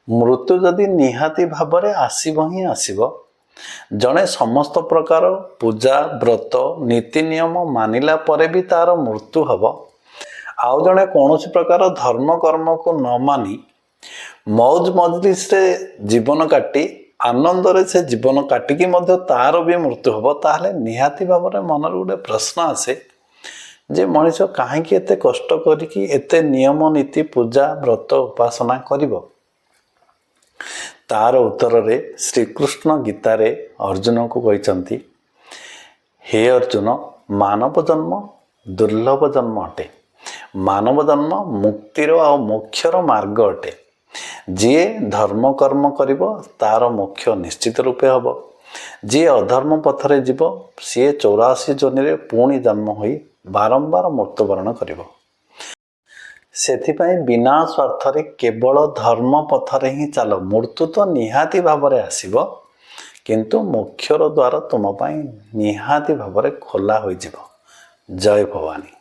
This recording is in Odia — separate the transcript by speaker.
Speaker 1: ମୃତ୍ୟୁ ଯଦି ନିହାତି ଭାବରେ ଆସିବ ହିଁ ଆସିବ, ଜଣେ ସମସ୍ତ ପ୍ରକାର ପୂଜା, ବ୍ରତ, ନୀତି ନିୟମ ମାନିଲା ପରେ ବି ତାର ମୃତ୍ୟୁ ହେବ, ଆଉ ଜଣେ କୌଣସି ପ୍ରକାର ଧର୍ମ କର୍ମକୁ ନ ମାନି ମୌଜ ମଜଲିସରେ ଜୀବନ କାଟି, ଆନନ୍ଦରେ ସେ ଜୀବନ କାଟିକି ମଧ୍ୟ ତାର ବି ମୃତ୍ୟୁ ହେବ, ତାହେଲେ ନିହାତି ଭାବରେ ମନରେ ଗୋଟେ ପ୍ରଶ୍ନ ଆସେ ଯେ ମଣିଷ କାହିଁକି ଏତେ କଷ୍ଟ କରିକି ଏତେ ନିୟମ ନୀତି, ପୂଜା, ବ୍ରତ, ଉପାସନା କରିବ? ତାର ଉତ୍ତରରେ ଶ୍ରୀକୃଷ୍ଣ ଗୀତାରେ ଅର୍ଜୁନଙ୍କୁ କହିଛନ୍ତି, ହେ ଅର୍ଜୁନ, ମାନବ ଜନ୍ମ ଦୁର୍ଲଭ ଜନ୍ମ ଅଟେ। ମାନବ ଜନ୍ମ ମୁକ୍ତିର ଆଉ ମୋକ୍ଷର ମାର୍ଗ ଅଟେ। ଯିଏ ଧର୍ମ କର୍ମ କରିବ, ତାର ମୋକ୍ଷ ନିଶ୍ଚିତ ରୂପେ ହେବ। ଯିଏ ଅଧର୍ମ ପଥରେ ଯିବ, ସିଏ 84 ଯୋନିରେ ପୁଣି ଜନ୍ମ ହୋଇ ବାରମ୍ବାର ମୃତ୍ୟୁବରଣ କରିବ। ସେଥିପାଇଁ ବିନା ସ୍ୱାର୍ଥରେ କେବଳ ଧର୍ମ ପଥରେ ହିଁ ଚାଲ। ମୃତ୍ୟୁ ତ ନିହାତି ଭାବରେ ଆସିବ, କିନ୍ତୁ ମୋକ୍ଷର ଦ୍ୱାର ତୁମ ପାଇଁ ନିହାତି ଭାବରେ ଖୋଲା ହୋଇଯିବ। ଜୟ ଭବାନୀ।